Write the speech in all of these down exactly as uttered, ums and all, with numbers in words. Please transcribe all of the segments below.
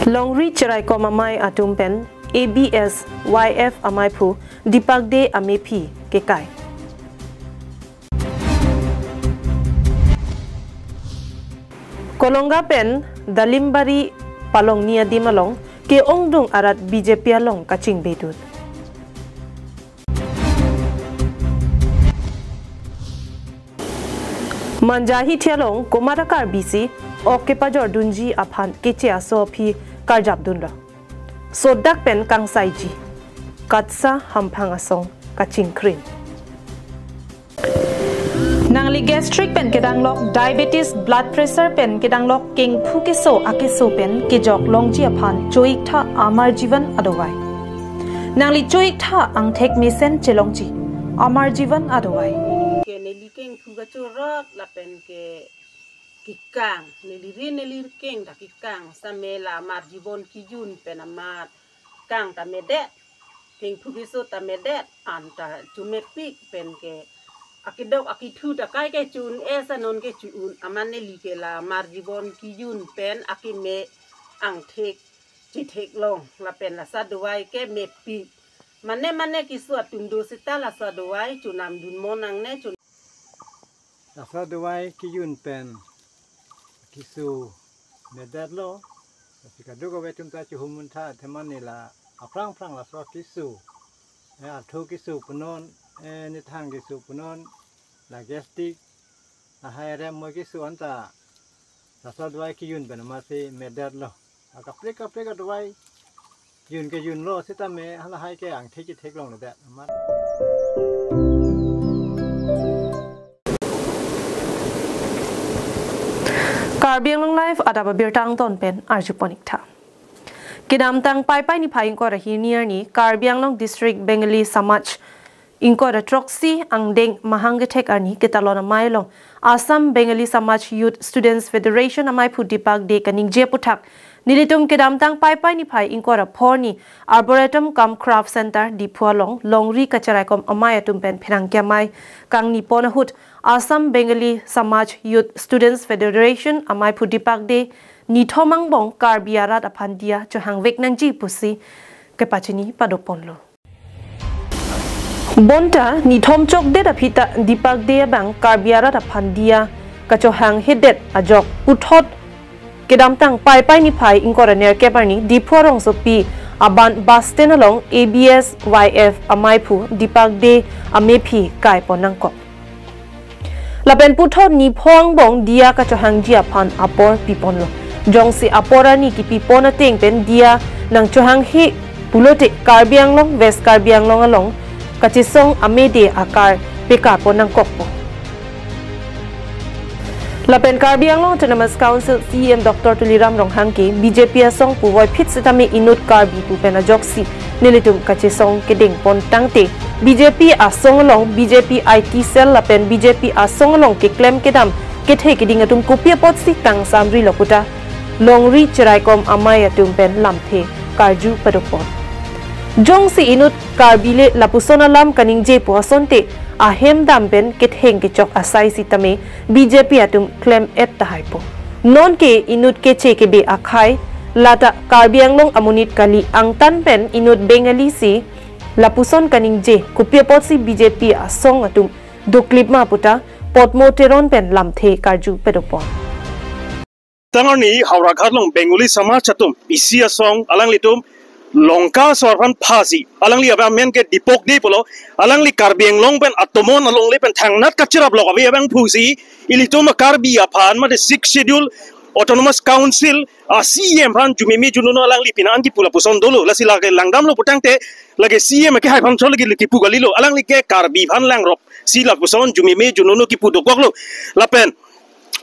Longri Cheraikom Amei atum pen A B S Y F amaiphu Deepak Dey amephi kekai. Kolonga pen Dalimbari palongni adim along ke-ongdung arat B J P along kachingbedun. Manjahithi along komat a Karbi si ok kepajordunji aphan keche aso aphi karjapdunlo. Sodak pen kangsaiji. Katsa hamphang asong kachingkrin. Nangli gastric pen kedanglok, diabetes, blood pressure pen kedanglok, kengphu keso akeso pen kejok longji aphan cho-iktha Amar Jeevan adawai. Nangli cho-iktha angthek mesen chelongji Amar Jeevan adawai. Ke neli kengphu kachorok lapen ke kekang, neli ri neli keng ta kekang, same la Amar Jeevan kejun pen amat kang ta medet, kengphu keso ta medet, an ta chomepik pen ke akedok akethu ta kaike chun-et sa non ke chu-un, amat neli ke la Amar Jeevan kejun pen akeme angthek chetheklong lapen laso adawai ke mepik. Mane mane keso atum do seta laso adawai chonamdun mo nangne chun. Laso adawai kejun pen keso medetlo. Lasi kadokave atum ta chihum muntha athema neli la aphrang aphrang laso keso, eh, athu keso punon, eh, nithang keso punon, la gastric, la hai rem mo keso anta laso adawai kejun pen amatsi medetlo. Akaprek kaprek adawai jun kejunlo sitame halahai ke angthek chetheklongledet amat. Karbi Anglong Live adap abirta angton pen arjupon iktha. Kedamtang Paipai niphai ingkoi ra hini arni Karbi Anglong District Bengali Samaj ingkoi ra throksi angdeng mahang kethek arni ketalon amei along Assam Bengali Samaj Youth Students Federation amaiphu Deepak Dey kaningje aputhak nelitum kedamtang Paipai niphai ingkoi ra pho arni Arboretum cum Craft Center Diphu along longri kacheraikom amei atum pen pherangke amei kangnipon ahut Assam Bengali Samaj Youth Students Federation amaiphu Deepak Dey nithom angbong Karbi arat aphan diya chohangvek nangji pusi kepachini padoponlo. Bonta nithom chokdet aphi ta Deepak Dey abang Karbi arat aphan diya kachohanghedet ajok puthot kedamtang Paipai niphai ingkoi ra nerkep arni Diphu arongsopi aban bus stand along A B S Y F amaiphu Deepak Dey amephi kaipon nangkok. Lapen puthot nipho angbong diya kachohangji aphan apor piponlo. Jongsi apor arni kipipon ateng pen diya nangchohanghe pulote Karbi Anglong, West Karbi Anglong along kachesong amei Dey akar pekarpon nangkokpo. Lapen Karbi Anglong Autonomous Council C E M Doctor Tuliram Ronghang ke B J P asong puvoiphit sitame inut Karbi pu pen ajoksi nelitum kachesong kedengpon tangte B J P asong along B J P I T cell lapen B J P asong along keklem kedam kethe keding atum kopi apotsi kangsamrilo puta longri cheraikom amei atum pen lamthe karju padopon. Jongsi inut Karbi le lapuson alam kaningje pu asonte ahem dam pen ketheng kechok asai sitame B J P atum klem-et tahaipo. Nonke inut keche kebe akhei lata Karbi Anglong amonit kali angtan pen inut Bengali si lapuson kaningje kopi apotsi B J P asong atum doklip ma puta Potmo Teron pen lamthe karju padopon. Tang arni Howraghat along Bengali Samaj atum isi asong alanglitum Lanka asor aphan phasi alangli amen ke Deepak Dey pulo, alangli Karbi Anglong pen atomon alongle pen thangnat kachiraplok ave abangphu si ilitum Karbi aphan mate Sixth Schedule Autonomous Council a C E M aphan jumeme junono alangli pina an kipu lapuson dolo, lasi lake langdamlo putangte lake C E M ke hai aphan chot lake kipu kalilo, alangli ke Karbi aphan langrop si lapuson jumeme junono kipu dokoklo. Lapen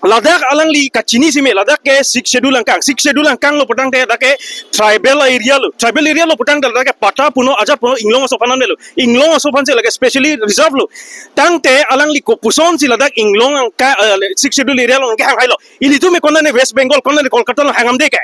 ladak alangli kachini sime ladak ke Sixth Schedule angkang, Sixth Schedule angkanglo putangte ladak ke tribal area lo, tribal area lo putangte ladak ke patta puno ajat puno inglong aso aphan anlo, inglong aso aphan si lake specially reserve lo. Tangte alangli kopuson si ladak inglong angka, eh, Sixth Schedule area along kehang hailo. Ilitum me konane West Bengal, konane Kolkata along hangdamde ke.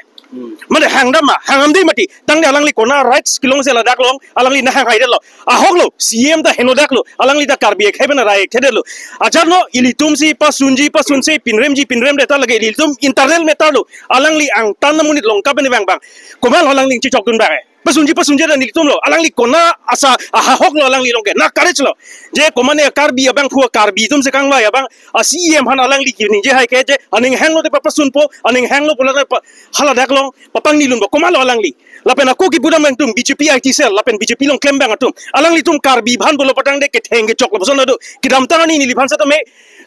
Mane hangdam ma, hangdam dei mati. Tangte alangli kona rights kelong si ladak along, alangli nahang haidetlo. Ahoklo, C M ta henodaklo, alangli ta Karbi akhei pen rai thedetlo. Ajarno ilitum si pasunji, pasunsi, pinremji, pinremdet ta lake ilitum internal matter lo. Alangli angtan amonit along kapen bang bang. Komatlo alangli chechokdun bang. Pasunji, pasunji ta nelitumlo. Alangli kona asa ahahoklo alangli along ke. Na courage lo. Je komane Karbi abang phua Karbi atum si kangvai abang. A C M aphan alangli kiningje hai ke je. Aning hanglo te papasunpo, aning hanglo pulang pa haladak along, papangni lunpo. Komatlo alangli. Lapen ako kipudam atum B J P I T cell, lapen B J P along klem bang atum. Alanglitum Karbi aphan pulo patangte ketheng kechok lapuson ado. Kedamtang arni neliphan setame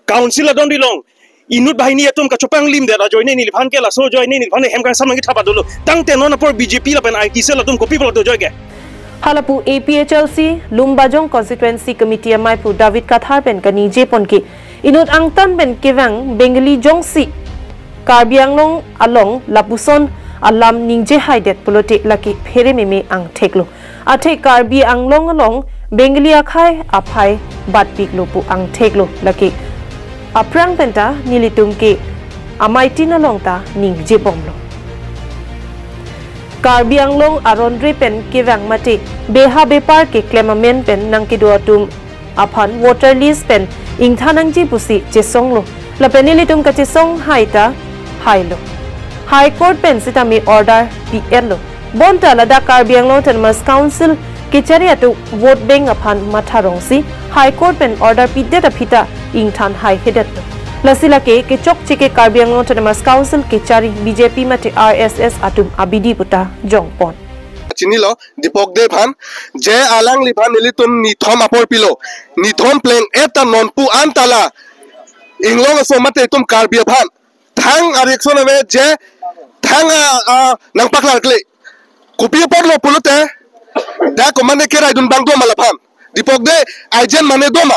council adon dilong. Inut banghini atum kachopanglimdet ajoine neliphan ke laso ajoine neliphan hem kangsam nangkethap dolo. Tangte non apor B J P lapen I T cell atum kopi pulo dojoi ke. Halapu A P H L C Lumbajong Constituency Committee amaiphu David Kathar pen kaningje pon ke inut angtan pen kevang Bengali jongsi Karbi Anglong along lapuson alam ningje haidet pulote lake phere meme angthek lo. Athe Karbi Anglong along Bengali akhei aphai batpiklo pu angthek lo lake. Aphrang penta nelitum ke amaitin along ta ningje bomlo. Karbi Anglong aron re pen kevang mate beha bepar keklem amen pen nangkedo atum aphan voter list pen ingthan nangji pusi chesonglo. Lapen nelitum kachesong hai ta hailo. High Court pen sitame order pi-etlo. Bonta ladak Karbi Anglong Autonomous Council kechari atum vote bank aphan matha rongsi High Court pen order pidet aphi ta ingthan hai hedetlo. Lasi lake kechokche ke Karbi Anglong Autonomous Council kechari B J P mate R S S atum abidi puta jongpon. Chinilo, Dipok Dey aphan, je alangliphan nelitum nithom apor pilo, nithom pleng-et ta nonpu an ta la, inglong aso mate itum Karbi aphan, thang arekson ave je, thang a, a, nangpaklarkle. Kopi apotlo pulote, dak komane keraidun bang doma laphan. Dipok Dey, agent mane doma.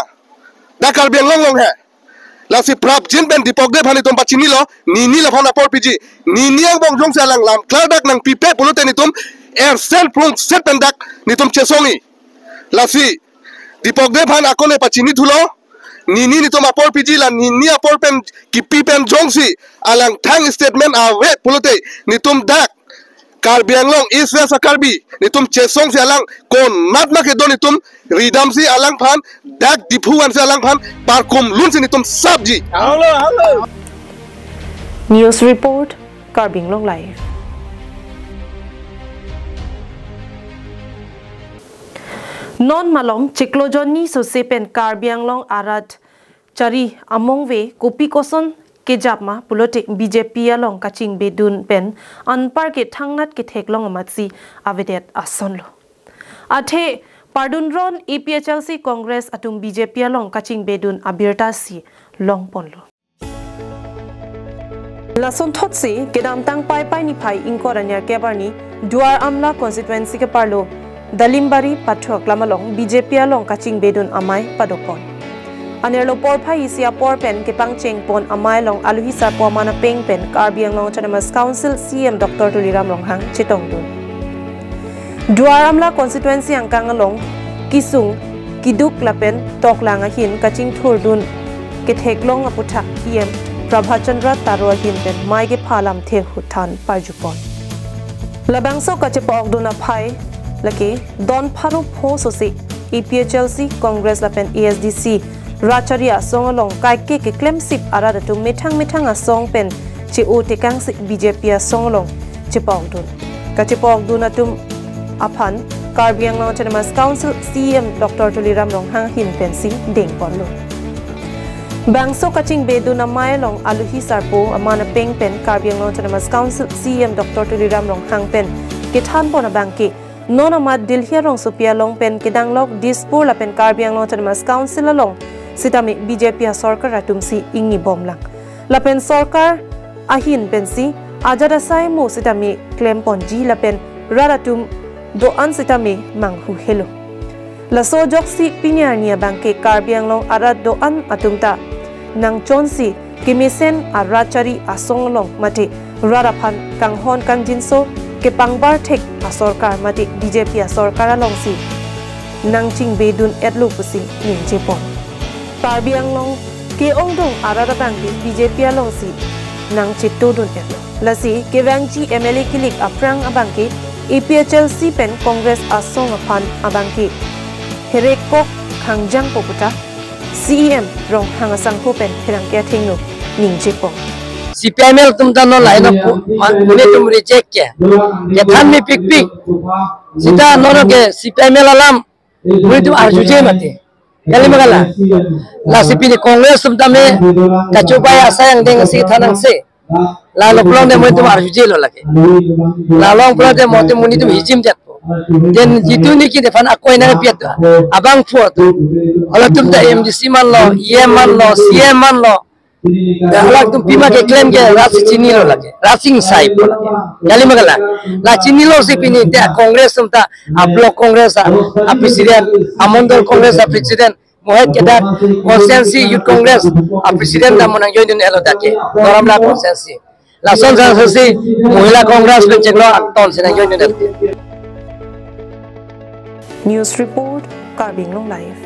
Dak Karbi Anglong along he. Lasi prapjin pen Dipok Dey aphan itum pachinilo, nini laphan apor piji. Nini angbong jongsi alang lam klardak nangpipe pulote nitum ersen prungset pen dak nitum chesongji. Lasi Dipok Dey aphan akone pachini thulo, nini nitum apor piji la nini apor pen kipi pen jongsi alang thang statement ave pulote nitum dak Karbi Anglong East West a-Karbi nitum chesongsi alang konat ma kedo nitum ridamsi alangphan dak Diphu ansi alangphan parkum lunsi nitum sapji. News report, Karbi Anglong Live. Non malom chiklo jonni sose pen Karbi Anglong arat chari amongve kopi koson kejap ma pulote B J P along kachingbedun pen anpar ke thangnat ketheklong amatsi avedet asonlo. Athe pardun ron A P H L C Congress atum B J P along kachingbedun abirta si longponlo. Lasonthotsi kedamtang Paipai niphai ingkoi ra niphai kep arni Duar Amla constituency keparlo Dalimbari Pathok lam along B J P along kachingbedun amei padopon. Anerlo porphai isi apor pen kepangchengpon amei along alohi sarpo aman apeng pen Karbi Anglong Autonomous Council C M Doctor Tuliram Ronghang chetongdun. Duar Amla constituency angkang along kisung kiduk lapen toklang ahin kachingthurdun ketheklong aputhak E M Prabhat Chandra Taro ahin pen mei kepha alamthe ahut than parjupon. Labangso kachepa-okdun aphai lake don pharo pho sose A P H L C, Congress lapen A S D C rat chari asong along kaike keklemsip arat atum methang methang asong pen che-o tekangsi B J P asong along chepa-okdun. Kachepa-okdun atum aphan Karbi Anglong Autonomous Council C M Doctor Tuliram Ronghang ahin pensi dengponlo. Bangso kachingbedun amei along alohi sarpo aman apeng pen Karbi Anglong Autonomous Council C M Doctor Tuliram Ronghang pen kethanpon abangke non amat Delhi arongsopi along pen kedanglok Dispur lapen Karbi Anglong Autonomous Council along sitame B J P asorkar atumsi ingnibomlang. Lapen sorkar ahin pensi ajat asai mo sitame klemponji lapen rat atum do-an sitame manghu helo. Laso ajoksi pini arni abangke Karbi Anglong arat do-an atum ta nangchonsi kemesen arat chari asong along mate rat aphan kanghon kangjinso kepangbar thek asorkar mate B J P asorkar alongsi nangchingbedun-etlo pusi ningjepon. Karbi Anglong ke-ongdung arat abangke B J P alongsi nangchetodun-etlo. Lasi kevangji M L A kilik aphrang abangke A P H L C pen Congress asong aphan abangke herekok khangjangpo puta C E M Ronghang asangho pen pherangke athengno ningjepon. C P I M L atum ta non lahai na pu-, ma-, netum reject ke. Kethan mepikpik. Sita non ke C P I M L alam netum arjuje mati. Kali ma kalang. Lasi pini Congress atum tame kachobai asai angdeng si thanang se. La lo pulote netum arjujelo lake. La long pulote netum monit atum hijim jatpo. Then jitu niki nephan akoi nangpiat do. Abang phuo do. Halatum ta M D C manlo, E M manlo, C M manlo. Halatum pima keklem ke rat si chinilo lake. Rat si saipo lake. Kali ma kalang. La chinilo si pini te Congress atum ta, a block Congress a, a president, a mondol Congress a president, mohet ke dak constituency Youth Congress a president ta mo nangjoindun-etlo dak ke. Doramra constituency. Lason sa si Mohila Congress pen chenglo angton si nangjoindun-etlo. News report, Karbi Anglong Live.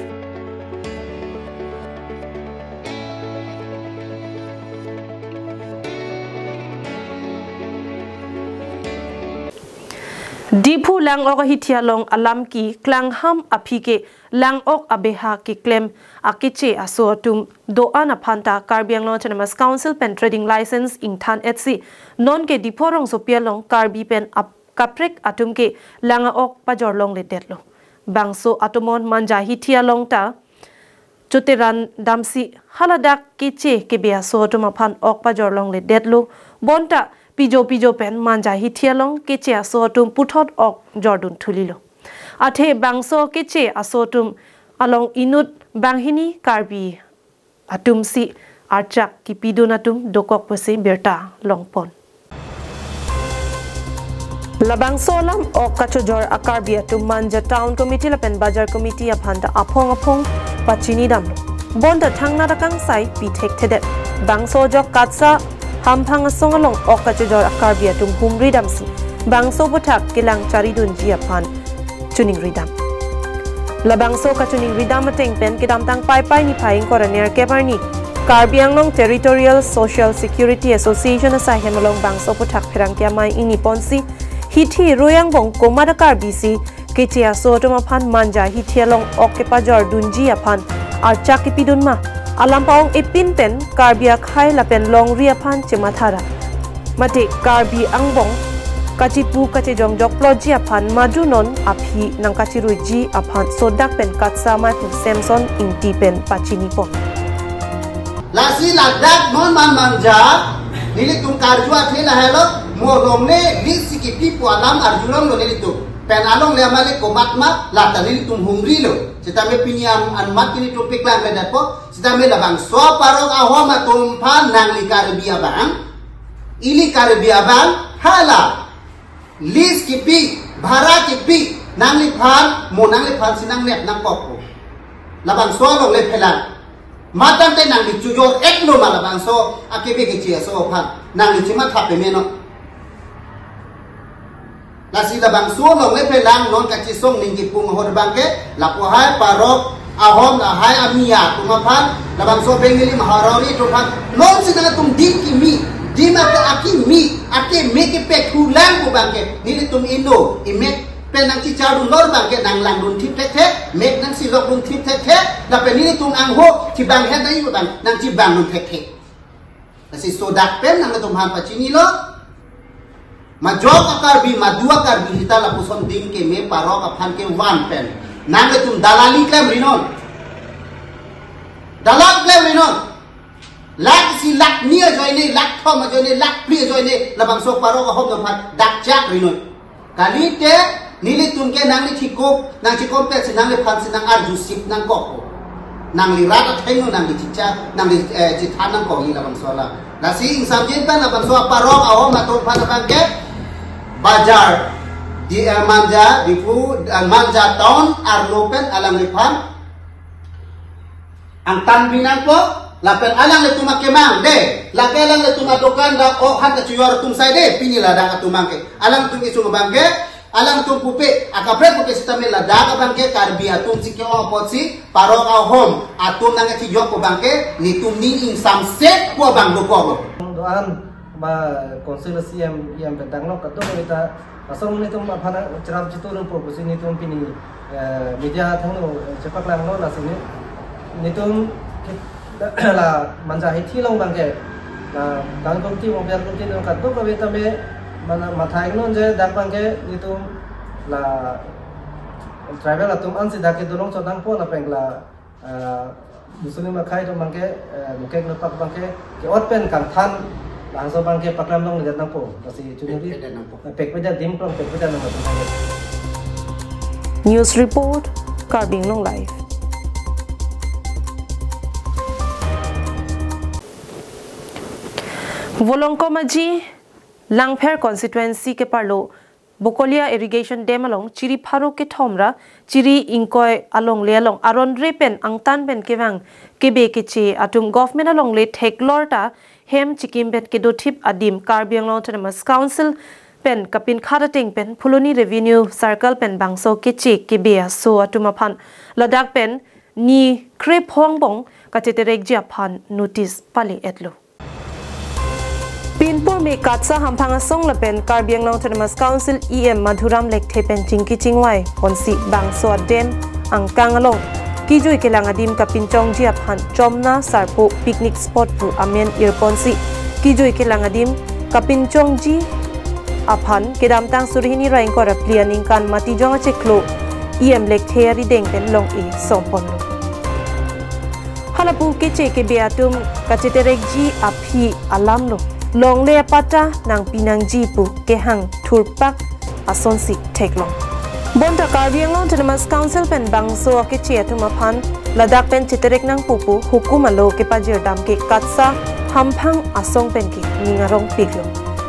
Diphu lang-ok ahithi along alam keklang ham aphi ke lang-ok abeha keklem akeche aso atum do-an aphan ta Karbi Anglong Autonomous Council pen trading license ingthan-et si nonke Diphu rongsopi along Karbi pen ap-, kaprek atum ke lang-ok pajor longledetlo. Bangso atomon Manja ahithi along ta choteran damsi haladak keche kebe aso atum aphan ok pajor longledetlo. Bonta pijo pijo pen Manja ahithi along keche aso atum puthot ok jordun thulilo. Athe bangso keche aso atum along inut banghini Karbi atum si archak kepidun atum dokok pusi birta longpon. Labangso alam ok kachojor a-Karbi atum Manja Town Committee lapen Bazar Committee aphan ta aphong aphong pachinidamlo. Bonta thangnat akangsai pi thekthedet. Bangso ajok KATSA hamphang asong along ok kachojor a-Karbi atum humri damsi bangso aphuthak kelang charidunji aphan choningridam. Labangso kachoningridam ateng pen kedamtang Paipai niphai ingkoi ra nerkep arni Karbi Anglong Territorial Social Security Association asai hem along bangso aphuthak pherangke amei ingniponsi hithi rui angbong komat a-Karbi si keche aso atum aphan Manja ahithi along ok kepajordunji aphan archak kepidun ma, alam pa-ong epin pen Karbi akhei lapen longri aphan chemathara. Mate Karbi angbong kachipu kachejongjokploji aphan madu non aphi nangkachiruiji aphan sodak pen KATSA amei aphu Samson Ingti pen pachinipon. Lasi ladak non man Manja, nelitum karju athe lahelo, mo longle, lease si kipipo alam arjulonglo nelitum. Pen alongle amale komat ma, lata nelitum humrilo. Sitame pini am-, anmat nelitum peklangledetpo, sitame labangso parok ahom atum aphan nangli Karbi abang, ili Karbi abang, hala lease kipi, bhara kipi, nangliphan, mo nangliphan si nangnep nangkokpo. Labangso alongle phelang. Matang te nangli chojor-etlo ma labangso akebe keche aso aphan. Nangli chematha peme non. Lasi labangso alongle phelang non kachesong ning kipung ahut abangke, lapu hai parok ahom lahai amia atum aphan, labangso Bengali Marwari atum aphan, non si nangtum dim kimi, dim ake akimi, akeme kepekhulang pu abangke, nelitum inut, imek pen nangchichardun lor abangke nanglangdun thip thekthe, mek nangsilokdun thip thekthe, lapen nelitum angho chibang het nai abang nangchibangdun thekthe. Lasi sodak pen nangtum aphan pachinilo. Majok a-Karbi, madu a-Karbi sita lapuson dim keme parok aphan kevan pen nangtum dalali klemri non. Dalal klemri non. Lakh isi, lakh ni ajoine, lakh thom ajoine, lakh phli ajoine, labangso parok ahom atum aphan dakchakri noi. Kalite nelitum ke nangli chikop, nangchikom pet si nangliphan si nang arju sip nangkok. Nangli rat athengno nangli chicha, nangli, eh, chithan nangkok ni labangso alam. Lasi ingsamjin pen labangso parok ahom atum aphan abangke Bazar, di, eh, Manja, Diphu, eh, Manja town arlo pen alangliphan angtan pi nangpo, lapen alanglitum akemang de, lake alanglitum adokan dak ok han kachojor atum sai de, pini ladak atum abangke. Alangtum isung abangke, alangtum pupe, akaprek pupe sitame ladak abangke, Karbi atum si ke-ong apotsi, parok ahom atum nangkachijok pu abangke, nelitum ning ingsamse pu abang dokoklo. Do-an Ma council C M, E M pen tanglo kadokave ta asong nelitum aphan cherap chitu nangpo pusi nelitum pini, eh, media athengno, eh, chepaklanglo lasi ne, nelitum ke-, la Manja Hithi along abangke, la town committee, Mongpyar committee along kadokave tame mana mathai non je dak abangke nelitum la tribal atum ansi dak kedo longchot nangpo lapen la, ah, Muslim akhei atum abangke, eh, mukek nopak abangke ke-ot pen kangthan laso abangke paklam longledet nangpo. Lasi chuniri, pekpedet nangpo. Eh, pekpedet, adim aklong pekpedet nangpo. News report, Karbi Anglong Live. Volongkom Aji, Langpher constituency keparlo Bokolia Irrigation Dam along chiri pharo kethom ra chiri ingkoi alongle along aron re pen angtan pen kevang kebe keche atum government alongle theklor ta hem chikim pen kedothip adim Karbi Anglong Autonomous Council pen kapinkhat ateng pen Phuloni Revenue Circle pen bangso keche kebe aso atum aphan ladak pen ni krephongbong kacheterekji aphan notice pale-etlo. Pinpur me KATSA hamphang asong lapen Karbi Anglong Autonomous Council E M Madhuram Lekthe pen chingki chingvai ponsi bangso adam angkang along kijui kelang adim kapinchongji aphan Chomna Sarpo picnic spot pu amen irponsi kijui kelang adim kapinchongji aphan kedamtang suri hini ra ingkoi ra phli aningkan Matijong achiklo E M Lekthe arideng pen long-e somponlo. Halapu keche kebe atum kacheterekji aphi alamlo. Longle apatta nangpi nangji pu kehang thurpak asonsi theklong. Bonta Karbi Anglong Autonomous Council pen bangso akeche atum aphan ladak pen cheterek nangpo pu hukum alo kepajirdam ke KATSA hamphang asong pen ke ning arongpiklo.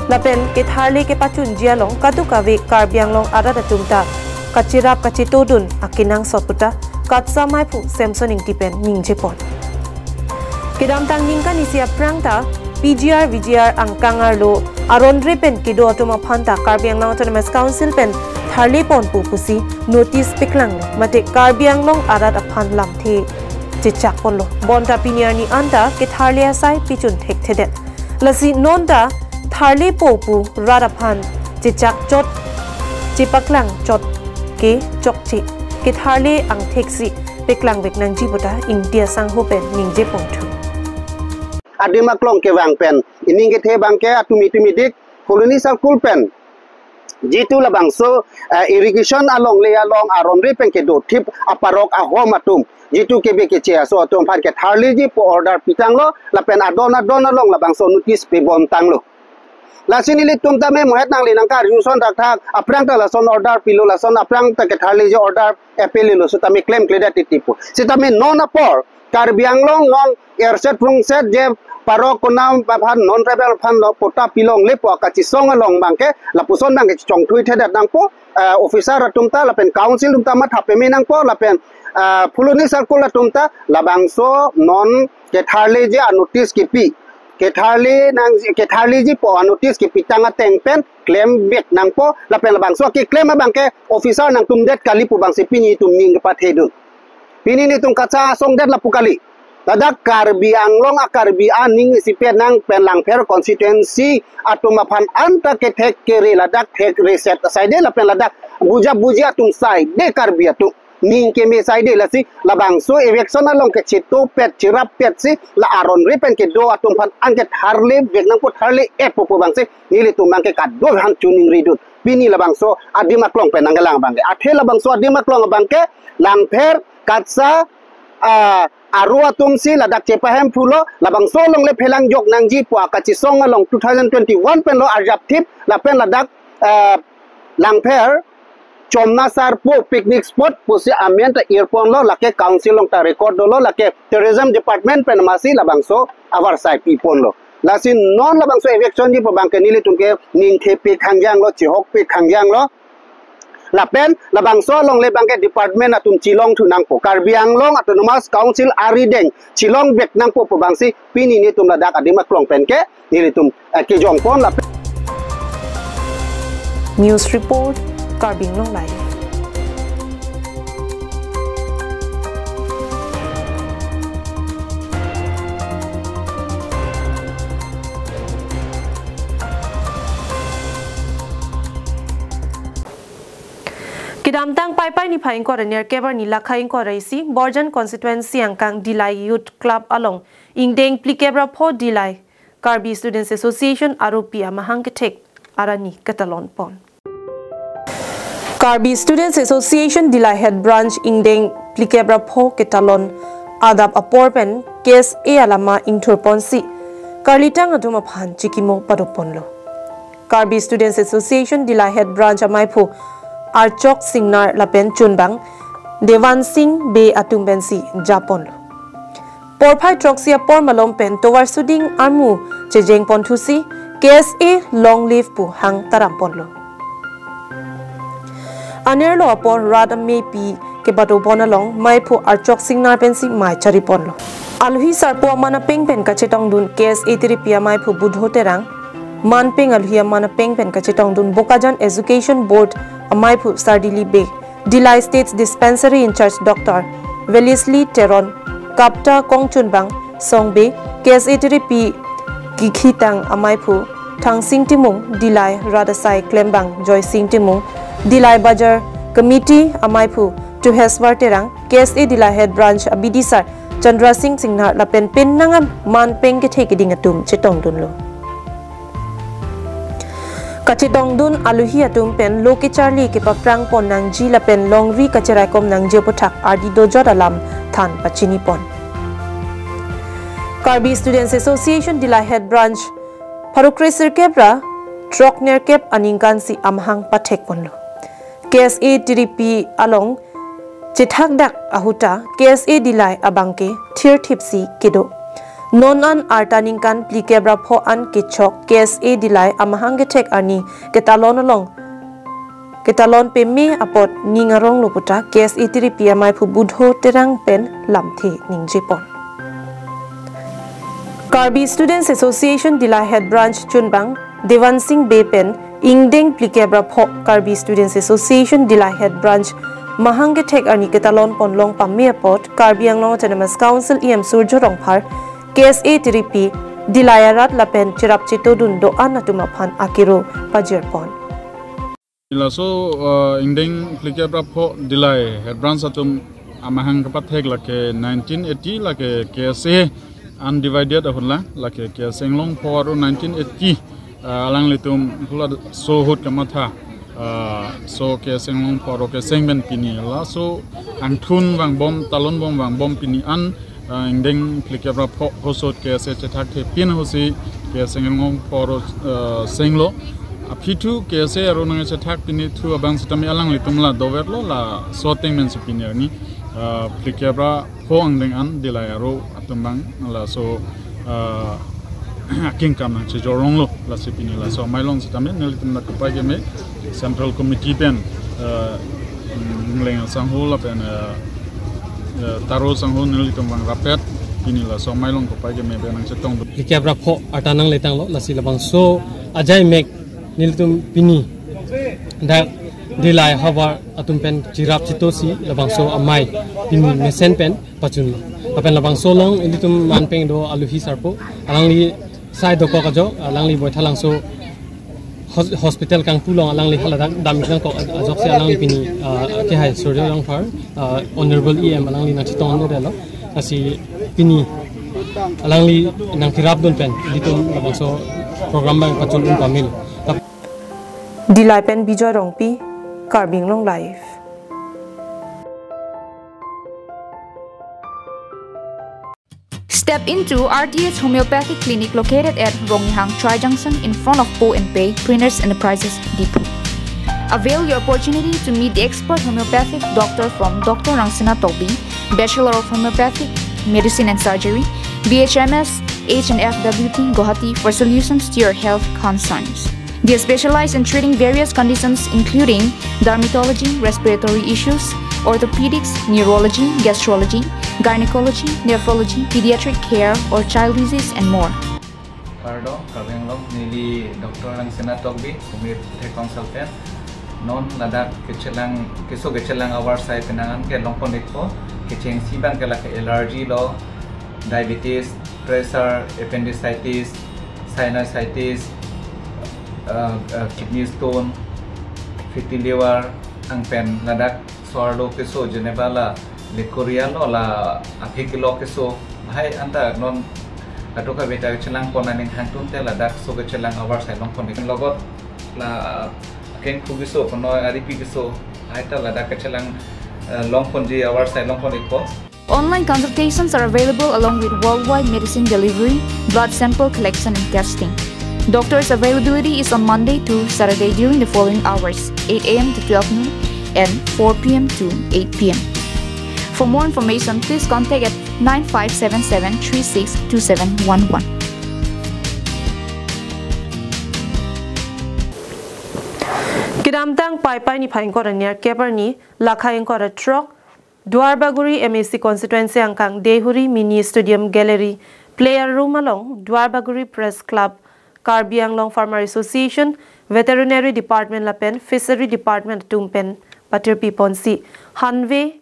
Lapen ketharle kepachunji along kadokave Karbi Anglong arat atum ta kacherap kachetodun akenangsot puta KATSA maiphu Samson Ingti pen ningjepon. Kedamtang ningkan isi aphrang ta P G R V G R angkang arlo aron re pen kedo atum aphan ta Karbi Anglong Autonomous Council pen tharle ponpo pusi notice peklanglo mate Karbi Anglong arat aphan lamthe chechakponlo. Bonta pini arni anta ketharle asai pichun thekthedet. Lasi non ta tharlepo pu rat aphan chechakchot, chepaklang chot ke chokche. Ketharle angthek si peklangvek nangji puta Ingti asangho pen ningjeponthu. Adim aklong kevang pen ining kethe abangke atum itum idik Phuloni Circle pen jitu labangso, eh, irrigation alongle along aron re pen kedothip aparok ahom atum jitu kebe keche aso atum aphan ketharleji pu order pitanglo lapen adon adon along labangso notice pebontanglo. Lasi nelitum tame mohet nangli nangkarjuson thakthak aphrang ta lason order pilo, lason aphrang ta ketharleji order epelelo sitame klemkledet titi pu. Sitame non apor Karbi Anglong non erset phrungset je parok konam aphan non tribal aphan lo patta pilonglepo kachesong along abangke lapuson abangke chongthuithedet nangpo, eh, officer atum ta lapen council atum ta matha peme nangpo lapen, eh, Phuloni Circle atum ta labangso non ketharleji anotice kipi, ketharle nang ketharleji pu anotice kipitang ateng pen klemvek nangpo lapen labangso keklem abangke officer nangtumdet kali pu abangsi pini itum ning kepathedun. Pini nelitum KATSA asong det lapu kali. Ladak Karbi Anglong a Karbi aning isipet nang pen Langpher constituency atum aphan anta kethek kere ladak thek reset asai de lapen ladak buja buji atum sai de Karbi atum ning keme sai de lasi labangso eviction along kechetopet cherapet si la aron re pen kedo atum aphan angke tharlevek nangpo tharle-etpo pu abangsi nelitum abangke kadokave aphan choningridun. Pini labangso adim aklong pen nangkelang abangke. Athe labangso adim aklong abangke Langpher KATSA, ah, aro atum si ladak chepahemphulo labangso alongle phelangjok nangji pu akachesong along two thousand twenty-one pen lo arjapthip lapen ladak, ah, Langpher Chomna Sarpo picnic spot pusi amen ta irponlo lake council along ta record dolo lake tourism department pen masi labangso avarsai piponlo. Lasi non labangso eviction ji pu abangke nelitum ke ningthepik hangjanglo, chehokpik hangjanglo. Lapen labangso alongle abangke department atum chelongthu nangpo. Karbi Anglong Autonomous Council arideng chelongvek nangpo pu abangsi pini nelitum ladak adim aklong pen ke nelitum, eh, kejongpon lapen. News report, Karbi Anglong Live. Damtang Paipai niphai ingkoi ra nerkep arni lakha ingkoi ra isi Borjan constituency angkang Dillai Youth Club along ingdeng phlikep ra pho Dillai Karbi Students Association aropi amahang kethek arni ketalon pon. Karbi Students Association Dillai Head Branch ingdeng phlikep ra pho ketalon adap apor pen K S A alama ingthur ponsi karlitang atum aphan chikimo pado ponlo. Karbi Students Association Dillai Head Branch amaiphu Archok Singnar lapen chunbang Devan Singh Bey atum pensi japonlo. Porphai throksi apor malom pen tovar suding armu chejeng ponthusi K S A long live pu hang taram ponlo. Anerlo apor rat amepi kepado pon along maiphu Archok Singnar pensi mei chari ponlo. Alohi sarpo aman apeng pen kachetongdun K S A tiripi amaiphu Budho Terang, manpeng alohi aman apeng pen kachetongdun Bokajan Education Board amaiphu Sardili Bey, Dillai State Dispensary in-charge Doctor Wellesley Teron, Kapta kongchunbang Song Bey, K S A tiripi kikhitang amaiphu Thangsing Timung, Dillai rat asai klembang Joysing Timung, Dillai Bazar Committee amaiphu Tuheswar Terang, K S A Dillai Head Branch abidisar Chandra Singh Singnar lapen penang an manpeng kethe keding atum chetongdunlo. Kachetongdun alohi atum pen lo kecharli kepaphrang pon nangji lapen longri kacheraikom nangji aputhak ardi dojot alam than pachini pon. Karbi Students Association Dillai Head Branch pharo kre sirkep ra throk nerkep aningkansi amahang pathek ponlo. K S A tiripi along chethakdak ahuta K S A Dillai abangke thirthipsi kedo. Non an arta ningkan phlikep ra pho an kechok K S A Dillai amahang kethek arni ketalon along ketalon peme apot ning aronglo puta K S A tiripi amaiphu Budho Terang pen lamthe ningje pon. Karbi Students Association Dillai Head Branch chunbang Devan Singh Bey pen ingdeng phlikep ra pho Karbi Students Association Dillai Head Branch mahang kethek arni ketalon pon long pame apot Karbi Anglong Autonomous Council E M Surjya Rongphar, K S A tiripi, Dillai arat lapen cherap chetongdun do-an atum aphan akero pajir pon. Laso, uh, ingdeng phlikep ra pho Dillai Head Branch atum amahang kepathek lake nineteen eighty lake K S A undivided ahut la lake K S A inglong pho aro nineteen eighty, uh, alanglitum hula so ahut kamatha, uh, so K S A inglong pho aro K S A pen pini laso angthun vangbom talon bom vangbom pini an ah, ingdeng phlikep ra pho ahut K S A chethakthepin ahutsi K S A inglong pho aro, ah, senglo. Aphi thu K S A aro nangchethak pini thu abang sitame alanglitum la doverlo laso ateng pensi pini arni, ah, phlikep ra pho angdeng an Dillai aro atum abang laso, ah, akengkam nangchejor longlo lasi pini laso amei along sitame nelitum la kopai keme Central Committee pen, eh, Ngleng asangho lapen, eh, eh, Taro asangho nelitum abang rapet pini laso amei along kopai keme pen nangchetongdun. Phlikep ra pho arta nangletanglo lasi labangso ajai mek nelitum pini dak Dillai havar atum pen cherap chetongsi labangso amei pini mesen pen pachunlo. Lapen labangso along ilitum manpeng do alohi sarpo. Alangli sai dokok ajok, alangli Baithalangso hos-, hospital kangpu along alangli haladak dam-ik nangkok ajoksi alangli pini, ah, kehai Surjya Rongphar, ah, Honorable E M alangli nangchetongdunlo. Lasi pini alangli nangcherapdun pen ilitum labangso program abang pachundun pamelo. Dillai pen Bijoy Rongpi, Karbi Anglong Live. Step into R T H Homeopathic Clinic located at Ronghang Tri Junction in front of Po and Pei Printers Enterprises, Diphu. Avail your opportunity to meet the expert homeopathic doctor from Doctor Rangsina Tokbi, Bachelor of Homeopathic Medicine and Surgery, B H M S, H and F W T, Guwahati for solutions to your health concerns. They specialize in treating various conditions including dermatology, respiratory issues, orthopedics, neurology, gastrology, gynecology, nephrology, pediatric care, or child disease, and more. Kardom, Karbi Anglong, neli Doctor Rangsina Tokbi, homeopathic consultant. Non ladak kechelang, keso kechelang ahavar asai penang an kelong pon-ikpo, kechengsi abang ke lake allergy lo, diabetes, pressure, appendicitis, sinusitis, uh, uh, kidney stone, fatty liver, Ang pen ladak so-arlo keso Geneva la Lake Korea lo la aphi kilo keso. Hai anta non ato ka beta chelang pon aning hangtun te ladak so kechelang avarsai long pon ik logot la akeng khu keso kono aripi keso. Hai ta ladak kechelang, eh, long ponji avarsai long pon ikpo. Online consultations are available along with worldwide medicine delivery, blood sample collection and testing. Doctor's availability is on Monday to Saturday during the following hours, eight a m to twelve noon and four p m to eight p m. For more information, please contact at nine five seven seven three six two seven one one. Kedamtang Paipai niphai ingkoi ra nerkep arni, lakha ingkoi ra throk, Duarbagori M A C constituency angkang Deihori Mini Stadium Gallery Player Room along Duarbagori Press Club, Karbi Anglong Farmer Association, Veterinary Department lapen Fishery Department atum pen patirpi ponsi hanve,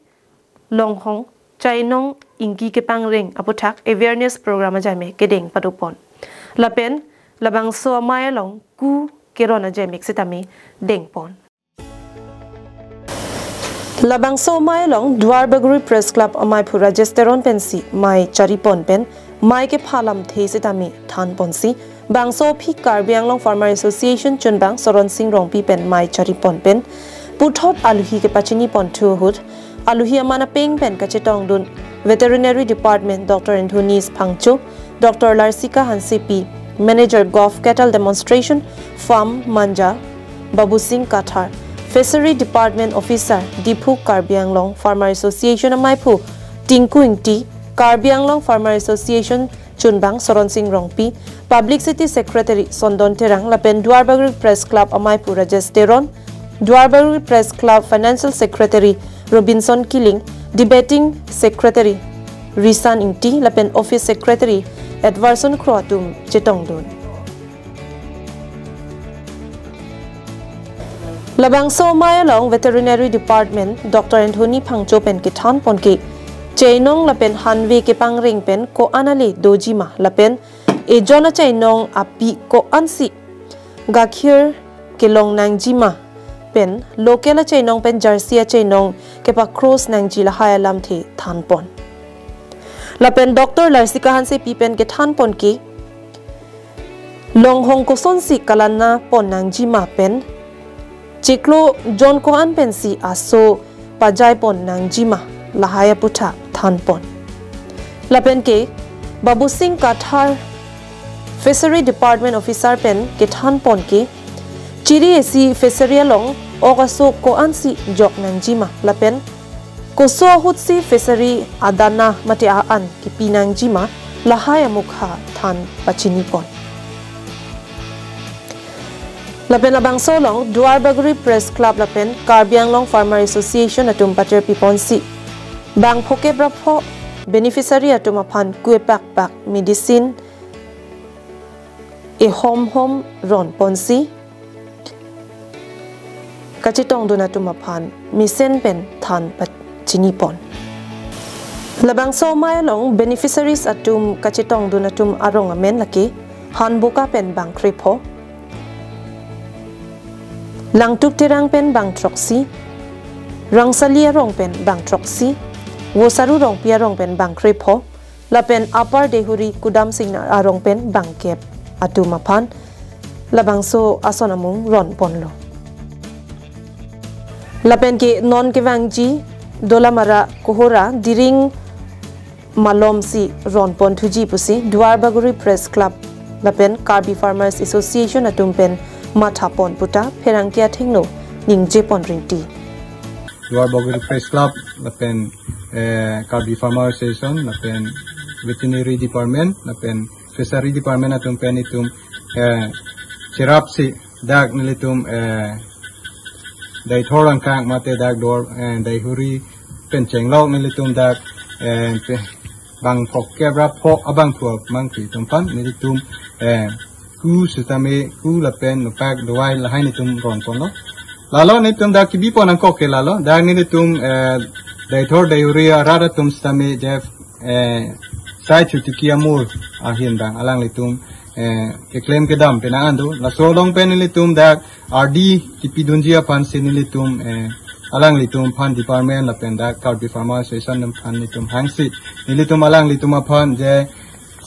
longhong, chainong ingki kepangreng aputhak awareness program ajame kedeng padopon. Lapen labangso amei along ku keron ajame sitame dengpon. Labangso amei along Duarbagori Press Club amaiphu Rajesh Teron pensi mei charipon pen mei kepha lamthe sitame thanponsi, bangso aphi Karbi Anglong Farmer Association chunbang Soron Sing Rongpi pen mei charipon pen puthot aluhi kepachiniponthu ahut, aluhi aman apeng pen kachetongdun Veterinary Department Doctor Anthony Phangcho, Doctor Larsika Hansepi, Manager Govt Cattle Demonstration Farm Manja, Babu Singh Kathar, Fishery Department Officer Diphu, Karbi Anglong Farmer Association amaiphu Tinku Ingti, Karbi Anglong Farmer Association chunbang Soron Sing Rongpi, Publicity Secretary Sondon Terang lapen Duarbagori Press Club amaiphu Rajesh Teron, Duarbagori Press Club Financial Secretary Robinson Killing, Debating Secretary Risan Ingti lapen Office Secretary Edwardson Kro atum chetongdun. Labangso amei along Veterinary Department Doctor Anthony Phangcho pen kethanpon ke, chainong lapen hanve kepangreng pen ko-an ale dojima lapen ejon achainong api ko-ansi gakhir kelong nangjima pen local achainong pen jersey achainong kepacross nangji lahai alamthe thanpon. Lapen Doctor Larsika Hansepi pen kethanpon ke, longhong kosonsi kalanapon nangjima pen chiklo jon ko-an pensi aso pajaipon nangjima lahai aputhak thanpon. Lapen ke Babu Singh Kathar, Fishery Department Officer pen kethanpon ke, chiri esi fishery along ok aso ko-ansi jok nangjima lapen koso ahutsi fishery adana mate a-an kipi nangjima lahai amukha than pachinipon. Lapen labangso along Duarbagori Press Club lapen Karbi Anglong Farmer Association atum patirpiponsi bang phokep ra pho beneficiary atum aphan ku-e pakpak medicine ehom hom ronponsi kachetongdun atum aphan mesen pen than pachinipon. Labangso amei along beneficiaries atum kachetongdun atum arong amen lake Hanboka pen bang krepho, Langtup Terang pen bang throksi, Rangsali arong pen bang throksi, Vosaru Rongpi arong pen bang krepho, lapen Upper Deihori Kudam Singnar arong pen bang kep atum aphan labangso ason amung ronponlo. Lapen ke non kevangji Dolamara Kohora Diring malomsi ronponthuji pusi Duarbagori Press Club lapen Karbi Farmers Association atum pen mathapon puta pherangke athengno ningjepon rinti. Duarbagori Press Club lapen, eh, Karbi Farmers Association lapen Veterinary Department lapen Fishery Department atum pen itum, eh, cherapsi dak nelitum, eh, Deithor angkang mate dak Dor, eh, Deihori pen chenglok nelitum dak, eh, pe-, bang phokep ra pho abangphu amangpi atum aphan nelitum, eh, ku sitame ku lapen nopak dawai lahai nelitum ronponlo. Lalo nelitum dak kebipon angkok ke lalo. Dak nelitum, eh, Deithor Deihori arat atum sitame je, eh, Sai Chutuki Amur ahin bang alanglitum, eh, keklem kedam pen an do. Laso along pen nelitum dak ardi kipidunji aphansi nelitum, eh, alanglitum aphan department lapen dak Karbi Farmer Association atum aphan nelitum hangsi, nelitum alanglitum aphan je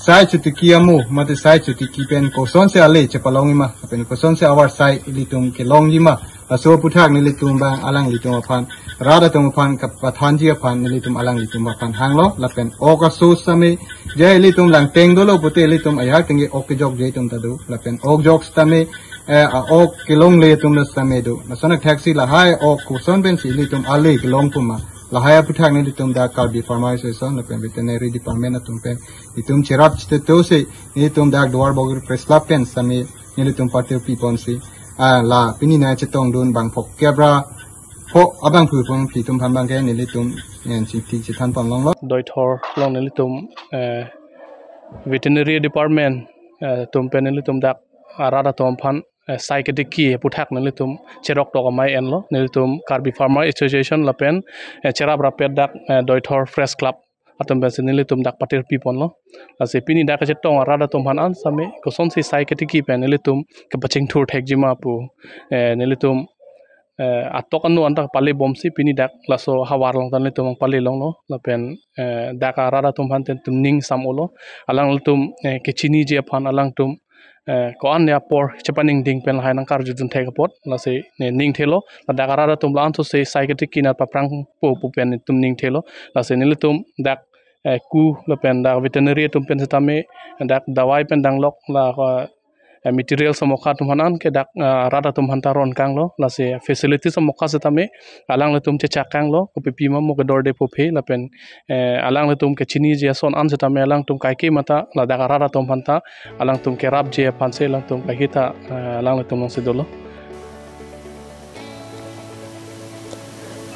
sai chotiki amu mate sai chotiki pen kosonsi ale chepalongji ma lapen kosonsi avarsai ilitum kelongji ma, laso aputhak nelitum abang alanglitum aphan, rat atum aphan kapathanji aphan nelitum alanglitum aphan hanglo. Lapen ok aso sitame je ilitum langteng dolo pute ilitum ajahak tengke ok kejokje atum ta do. Lapen ok jok sitame, eh, a-ok kelongle atum ta sitame do. Lason athaksi lahai ok koson pensi ilitum ale kelong pu ma, lahai aputhak nelitum dak Karbi Farmer Association lapen Veterinary Department atum pen itum cherap chitetosi nelitum dak Duarbagori Press Club pen sitame nelitum patir piponsi, ah, la pini nangchetongdun bang phongkep ra pho abangphu phongphli atum aphan abangke nelitum ngen chingthik chethan ponlonglo. Doithor along nelitum, eh, Veterinary Department, eh, atum pen nelitum dak arat atum aphan, eh, sai ketiki aputhak nelitum cherok tok amei enlo. Nelitum Karbi Farmer Association lapen, eh, cherap rappet dak, eh, Doithor Press Club atum pensi nelitum dak patir piponlo. Lasi pini dak kachetong arat atum aphan an sitame kosonsi sai ketiki pen nelitum kepachingthur thekji ma pu, eh, nelitum, eh, atok anu anta pale bomsi pini dak laso havar along ta nelitum pale longlo. Lapen, eh, dak arat atum aphan ten tum ning sam-olo. Alanglitum, eh, kechiniji aphan alangtum, eh, ko-an apor chepaningding pen lahai nangkarjudun thek apot. Lasi ne ning thelo. Ladak arat atum la-an sose sai ketiki nat paprangpo pu pen tum ning thelo. Lasi nelitum dak, eh, ku lapen dak veterinary atum pen sitame dak dawai pen danglok la, eh, material samokha atum aphan an ke dak, eh, rat atum aphan ta ronkanglo. Lasi facility samokha sitame alanglitum chechak kanglo, kopipi ma mo kedorde pu aphi lapen, eh, alanglitum kechiniji ason an sitame alangtum kaike mata ladak arat atum aphan ta alangtum kerapji aphansi alangtum kaike ta, eh, alanglitum alongsi dolo.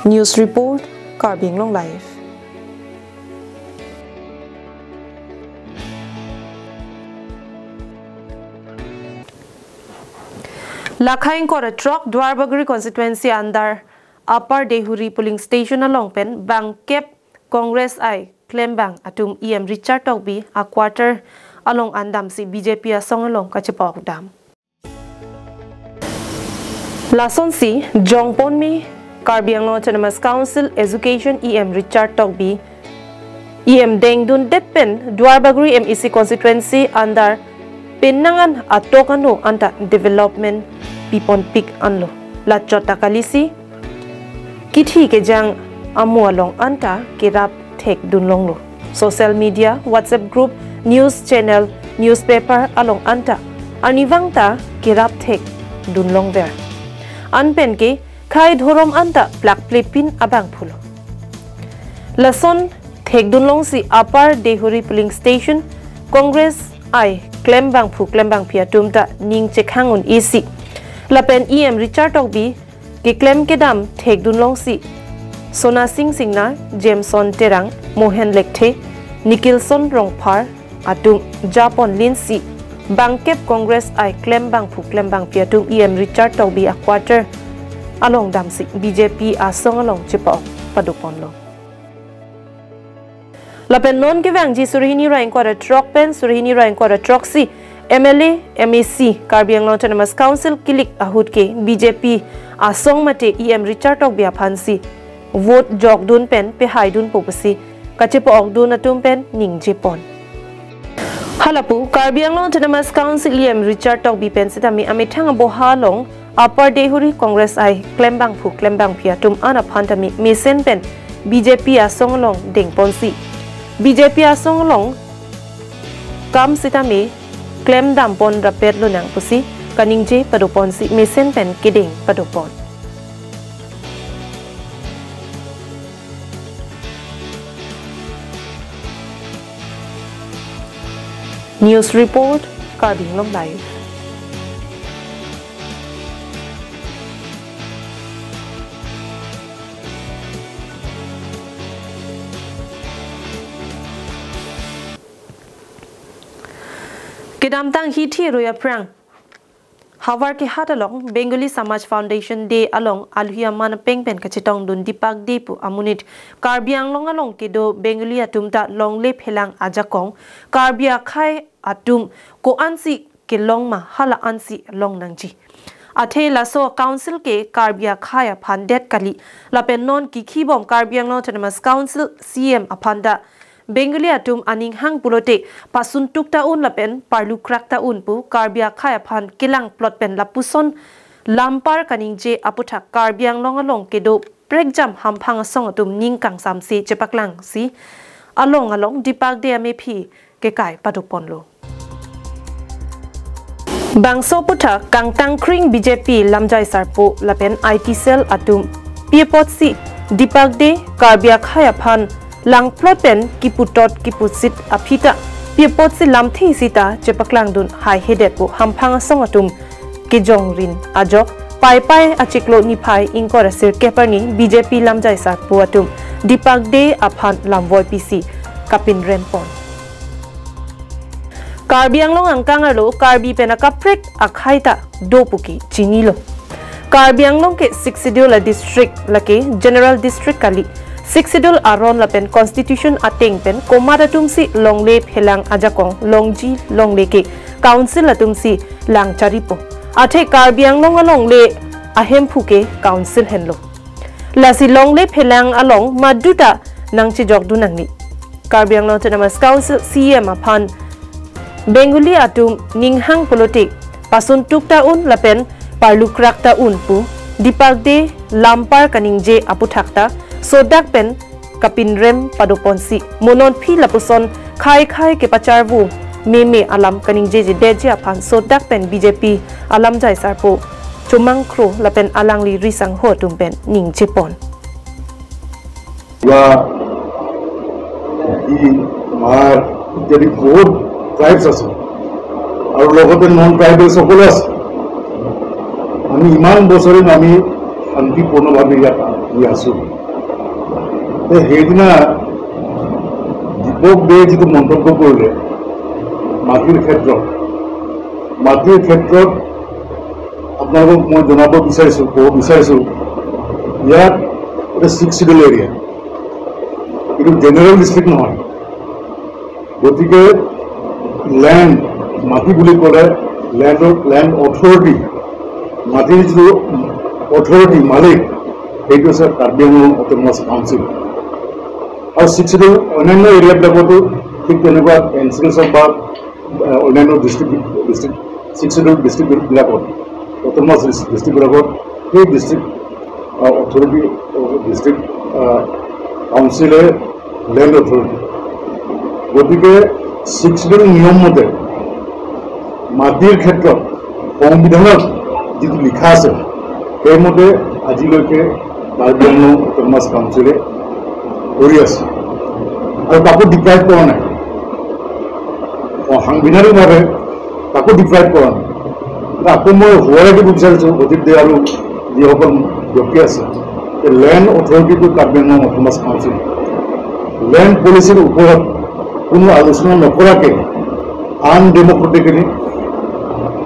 News report, Karbi Anglong Live. Lakha ingkoi ra throk Duarbagori constituency under Upper Deihori polling station along pen bangkep Congress I klembang atum E M Richard Tokbi a quarter along an damsi B J P asong along kachepa-ok dam. Lasonsi jongponme Karbi Anglong Autonomous Council Education E M Richard Tokbi, E M dengdundet pen Duarbagori M A C constituency under penang an atok anu anta development piponpik anlo. Lachot ta kalisi kithi kejang amu along anta kerap thekdunlonglo. Social media, WhatsApp group, news channel, newspaper along anta arnivang ta kerap thekdunlongver. Anpen ke khei dhorom anta plakplepin abangphulo. Lason thekdunlongsi Upper Deihori polling station Congress I klembangphu klembangphi atum ta ning chekhang un-esi. Lapen E M Richard Tokbi keklem kedam thekdunlongsi Sona Sing Singnar, Jameson Terang, Mohen Lekthe, Nikilson Rongphar atum japon linsi bangkep Congress I klembangphu klembangphi atum E M Richard Tokbi a quarter along damsi B J P asong along chepa-ok padoponlo. Lapen non kevangji suri hini ra ingkoi ra throk pen suri hini ra ingkoi ra throksi M L A, M A C, Karbi Anglong Autonomous Council kilik ahut ke B J P asong mate E M Richard Tokbi aphansi vote jokdun pen pehaidunpo pusi kachepa-okdun atum pen ningjepon. Halapu Karbi Anglong Autonomous Council E M Richard Tokbi pen sitame amethang aboha along Upper Deihori Congress I klembangphu klembangphi atum an aphan tame mesen pen B J P asong along dengponsi B J P asong along kam sitame klemdampon rapet lonang pusi kaningje padoponsi mesen pen kedeng padopon. News report, Karbi Anglong Live. Kedamtang hithi rui aphrang Howraghat along Bengali Samaj Foundation Day along alohi aman apeng pen kachetongdun Deepak Dey pu amonit Karbi Anglong along kedo Bengali atum ta longle phelang ajakong Karbi akhei atum ko-ansi kelong ma hala ansi longnangji. Athe laso council ke Karbi akhei aphan det kali. Lapen non kikhibom Karbi Anglong Autonomous Council C E M aphan ta Bengali atum aning hang pulote pasuntuk ta un lapen parlukrak ta un pu Karbi akhei aphan kelang plot pen lapuson lampar kaningje aputhak Karbi Anglong along kedo prekjam hamphang asong atum ning kangsamse chepaklangsi along along Deepak Dey amephi kekai padoponlo. Bangso aputhak kangtangkring B J P lamjai sarpo lapen I T cell atum pi apotsi Deepak Dey Karbi akhei aphan langplot pen kiputot kipusit aphi ta pi apotsi lamthe sita chepaklangdun haihedet pu hamphang asong atum kejongrin ajok Paipai achiklo niphai ingkoi ra sirkep arni B J P lamjai sarpo atum Deepak Dey aphan lamvoi pisi kapinrem pon. Karbi Anglong angkang arlo Karbi pen akaprek akhei ta do puke chinilo. Karbi Anglong ke Sixth Schedule a district lake General District kali. Sixth Schedule aron lapen Constitution ateng pen komat atumsi longle phelang ajakong longji longle ke Council atumsi langcharipo. Athe Karbi Anglong alongle ahemphu ke Council henlo. Lasi longle phelang along maduta nangchejokdun nangni. Karbi Anglong Autonomous Council C E M aphan Bengali atum ning hang pulote pasuntuk ta un lapen parlukrak ta un pu Deepak Dey lampar kaningje aputhak ta sodak pen kapinrem padoponsi mo non phi lapuson khei khei kepacharvu meme alam kaningjeje detji aphan sodak pen B J P alamjai sarpo Chomang Kro lapen alangli risangho atum pen ningjepon. বা কি মাৰ ইত্যাদি বহুত ট্ৰাইবছ আছে আৰু লগতে নন ট্ৰাইবেলছ সকলো আছে। আমি ইমান বছৰে আমি শান্তিপূৰ্ণভাৱে ইয়াত আমি আছো। তে সেইদিনা দীপক দেয়ে যিটো মন্তব্য কৰিলে মাটিৰ ক্ষেত্ৰত, মাটিৰ ক্ষেত্ৰত আপোনালোকক মই জনাব বিচাৰিছো, ক'ব বিচাৰিছো, ইয়াত এটা ছিক্স শ্বিডিউল এৰিয়া, এইটো জেনেৰেল ডিষ্ট্ৰিক্ট নহয়। গতিকে লেণ্ড, মাটি বুলি ক'লে লেণ্ডৰ, লেণ্ড অথৰিটি, মাটিৰ যিটো অথৰিটি, মালিক, সেইটো হৈছে কাৰ্বি আংলং অট'নমাছ কাউন্সিল। আৰু ছিক্স শ্বিডিউল অন্যান্য এৰিয়াবিলাকতো ঠিক তেনেকুৱা এন চি এল বা, আহ, অন্যান্য ডিষ্ট্ৰিক্ট, ডিষ্ট্ৰিক্ট, ছিক্স শ্বিডিউল ডিষ্ট্ৰিক্টবিলাকত, অট'নমাছ ডিষ্ট্ৰিক্টবিলাকত সেই ডিষ্ট্ৰিক্ট, আহ, অথৰিটি, ডিষ্ট্ৰিক্ট, আহ, কাউন্সিলে লেণ্ড অথৰিটি। গতিকে ছিক্স শ্বিডিউল নিয়ম মতে মাটিৰ ক্ষেত্ৰত সংবিধানত যিটো লিখা আছে, সেইমতে আজিলৈকে কাৰ্বি আংলং অট'নমাছ কাউন্সিলে কৰি আছে আৰু কাকো ডিপ্ৰাইভ কৰা নাই। অ, সাংবিধানিকভাৱে কাকো ডিপ্ৰাইভ কৰা নাই। তে আকৌ মই সোঁৱৰাই দিব বিচাৰিছো অজিত দে আৰু যিসকল ব্যক্তি আছে, যে লেণ্ড অথৰিটিটো কাৰ্বি আংলং অট'নমাছ কাউন্সিল। লেণ্ড পলিচিৰ ওপৰত কোনো আলোচনা নকৰাকে আনডেমক্ৰেটিকেলি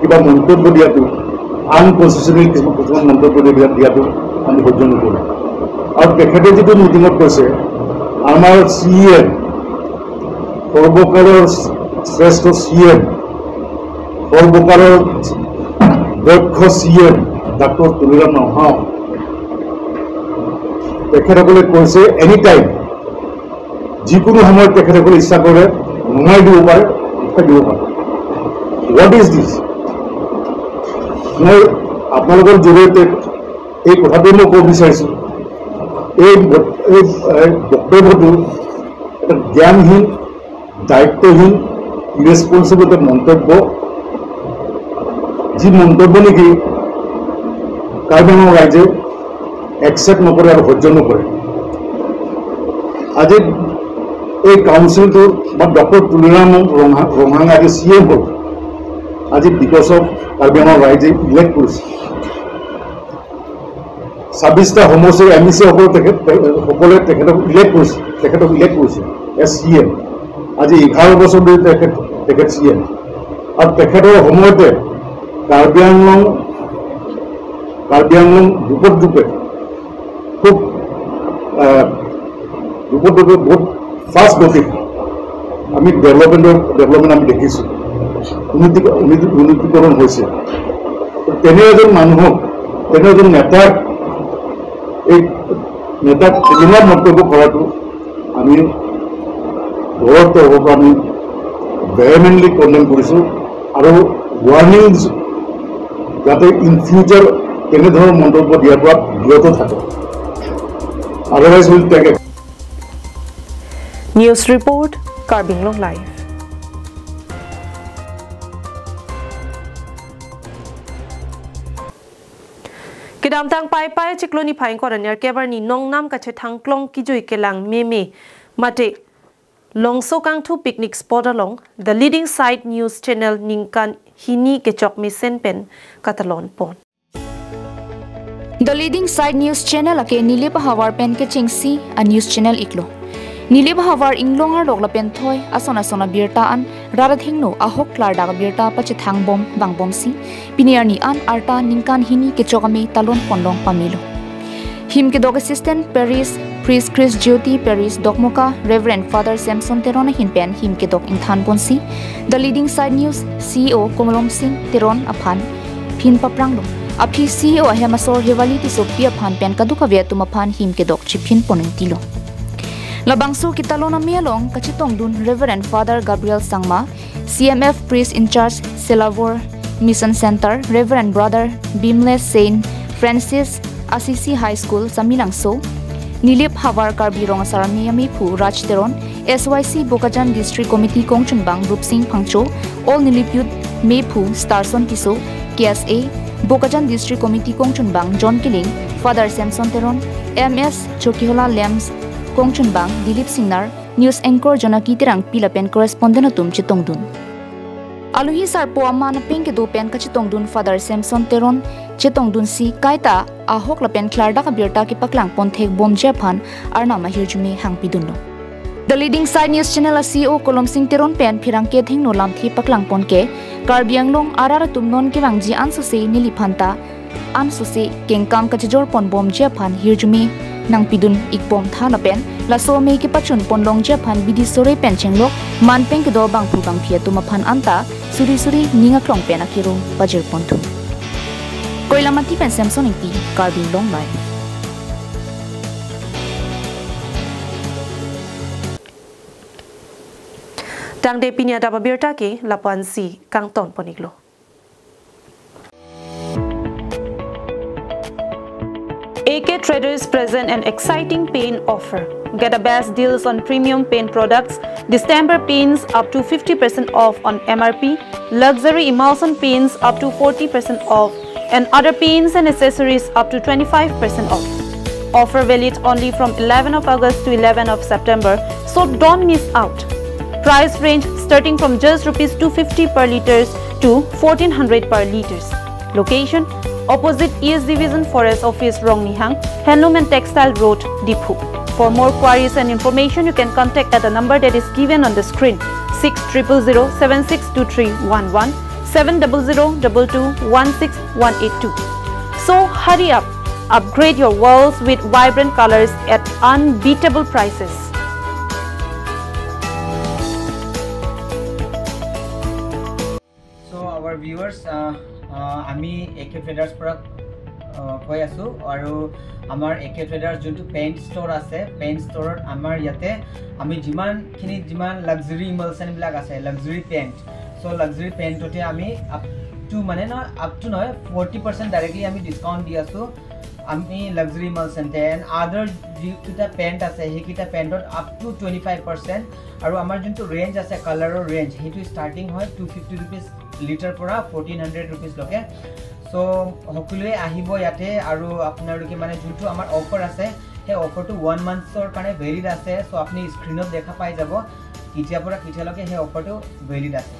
কিবা মন্তব্য দিয়াটো, আনকনষ্টিটিউচনেল কিছুমান, কিছুমান মন্তব্য দি দিয়া-, দিয়াটো আমি সহ্য নকৰোঁ। আৰু তেখেতে যিটো মিটিঙত কৈছে, আমাৰ চি ই এম, সৰ্বকালৰ শ্ৰেষ্ঠ চি ই এম, সৰ্বকালৰ দক্ষ চি ই এম ডাক্তৰ তুলিৰাম ৰংহাং, তেখেতসকলে কৈছে এনি টাইম যিকোনো সময়ত তেখেতসকলে ইচ্ছা কৰে নমাই দিব পাৰে, উঠাই দিব পাৰে। What is this? মই আপোনালোকৰ জৰিয়তে এই কথাটো মই ক'ব বিচাৰিছো, এই ব-, এই, এই বক্তব্যটো এটা জ্ঞানহীন, দায়িত্বহীন, ইৰেছপনচিবল এটা মন্তব্য, যি মন্তব্য নেকি কাৰ্বি আংলং ৰাইজে একচেপ্ট নকৰে আৰু সহ্য নকৰে। আজি এই কাউন্সিলটো বা ডক্টৰ তুলিৰাম ৰংহা-, ৰংহাং আজি চি ই এম হ'ল। আজি বিকজ অফ কাৰ্বি আংলং ৰাইজে ইলেক্ট কৰিছে। ছাব্বিছটা সমষ্টিৰ এম ই চি সকলে তেখেত, সকলে তেখেতক ইলেক্ট কৰিছে, তেখেতক ইলেক্ট কৰিছে এজ চি ই এম। আজি এঘাৰ বছৰ ধৰি তেখেত, তেখেত চি ই এম। আৰু তেখেতৰ সময়তে কাৰ্বি আংলং, কাৰ্বি আংলং ৰূপত ৰূপে খুব, আহ, ৰূপত ৰূপে বহুত ফাষ্ট গতিত আমি ডেভেলপমেণ্টৰ, ডেভেলপমেণ্ট আমি দেখিছোঁ, উন্নতি, উন্নতি, উন্নতিকৰণ হৈছে। তেনে এজন মানুহক, তেনে এজন নেতাক, এই নেতাক এনেকুৱা মন্তব্য কৰাটো আমি দলৰ তৰফৰ পৰা আমি ভেহেমেণ্টলি কণ্ডেম কৰিছোঁ আৰু ৱাৰ্ণিং দিছোঁ, যাতে ইন ফিউচাৰ তেনেধৰণৰ মন্তব্য দিয়াৰ পৰা বিৰত থাকে। Otherwise, we'll take action. News report, Karbi Anglong Live. Kedamtang Paipai chiklo niphai ingkoi ra nerkep arni nongnam kachethang klong kijui kelang meme mate Longsokangthu picnic spot along The Leading Site News Channel ningkan hini kechok mesen pen katalon pon. The Leading Site News Channel ake Nilip ahavar pen kechengsi a news channel iklo. Nilip ahavar inglong arlok lapen thoi ason ason abirta an rat athengno ahok klardak abirta pachethang bom vangbomsi pini arni an arta ningkan hini kechok amei talon ponlong pamelo. Him kedok Assistant Parish Priest Chris Jyoti Parish Dokmoka Reverend Father Samson Teron ahin pen him kedok ingthan ponsi The Leading Site News C E O Komolom Singh Teron aphan phin papranglo. Aphi C E O ahem asor Hewali Tissopi aphan pen kadokave atum aphan him kedok chiphin pon ingtilo. Labangso ketalon amei along kachetongdun Reverend Father Gabriel Sangma, C M F Priest in Charge Selavor Mission Center, Reverend Brother Bimle Saint Francis Assisi High School, Samelangso, Nilip Havar Karbi Rong Asar Amei ameiphu Raj Teron, S Y C Bokajan District Committee kongchunbang Rupsing Phangcho, All Nilip Youth meiphu Starson Tisso, K S A Bokajan District Committee kongchunbang John Killing, Father Samson Teron, M S Chokihola Lamps kongchunbang Dilip Singnar, news anchor Jonaki Terangpi lapen correspondent atum chetongdun. Alohi sarpo aman apeng kedo pen kachetongdun Father Samson Teron chetongdunsi kaita ahok lapen klardak abirta kepaklang ponthek bomji aphan arnam ahirjume hangpidunlo. The Leading Site News Channel a C E O Kolom Singh Teron pen pherangke athengno lamthe paklang ponke Karbi Anglong arat atum non kevangji ansose neliphanta ansose kengkam kachejor ponbomji aphan hirjume nangpidun ikbom tha lapen laso amei kepachun ponlongji aphan bidi sore pen chenglok man peng kedo bangphu bangphi atum aphan anta suri suri ning aklong pen akero pajir ponthu. Koilamati pen Samson Ingti, Karbi Anglong Live. Tangte pini adap abirta ke lapu-ansi kangton pon iklo. A K Traders present an exciting paint offer. Get the best deals on premium paint products, distemper paints up to fifty percent off on M R P, luxury emulsion paints up to forty percent off, and other paints and accessories up to twenty-five percent off. Offer valid only from eleven of August to eleven of September, so don't miss out. Price range starting from just rupees two fifty per liters to fourteen hundred per liters. Location: opposite East Division Forest Office, Rongnihang, Handloom and Textile Road, Diphu. For more queries and information, you can contact at the number that is given on the screen, six triple zero seven six two three one one, seven double zero double two one six one eight two. So hurry up, upgrade your walls with vibrant colors at unbeatable prices. So our viewers, আহ, আহ, আমি এ কে ট্ৰেডাৰ্ছ পৰা, আহ, কৈ আছোঁ আৰু আমাৰ এ কে ট্ৰেডাৰ্ছ যোনটো pant store আছে, পেণ্ট ষ্ট'ৰত আমাৰ ইয়াতে আমি যিমানখিনি, যিমান লাক্সাৰী ইমালচনবিলাক আছে, লাক্সাৰী পেণ্ট, চ' লাক্সাৰী পেণ্টতে আমি আপ টু, মানে, নহয়, আপ টু নহয়, ফৰ্টি পাৰ্চেণ্ট ডাইৰেক্টলি আমি ডিছকাউণ্ট দি আছোঁ। আমি লাক্সাৰী ইমালচনতে এণ্ড আদাৰ যিকেইটা পেণ্ট আছে, সেইকেইটা পেণ্টত up to twenty five percent. আৰু আমাৰ যোনটো ৰেঞ্জ আছে, কালাৰৰ ৰেঞ্জ, সেইটো ষ্টাৰ্টিং হয় টু ফিফটি ৰুপিজ লিটাৰ পৰা ফৰ্টিন হাণ্ড্ৰেড ৰুপিজলৈকে। চ' সকলোৱে আহিব ইয়াতে আৰু আপোনালোকে, মানে, যোনটো আমাৰ অফাৰ আছে, সেই অফাৰটো ওৱান মান্থছৰ কাৰণে ভেলিড আছে। চ' আপুনি স্ক্ৰীণত দেখা পাই যাব কেতিয়াৰ পৰা কেতিয়ালৈকে সেই অফাৰটো ভেলিড আছে।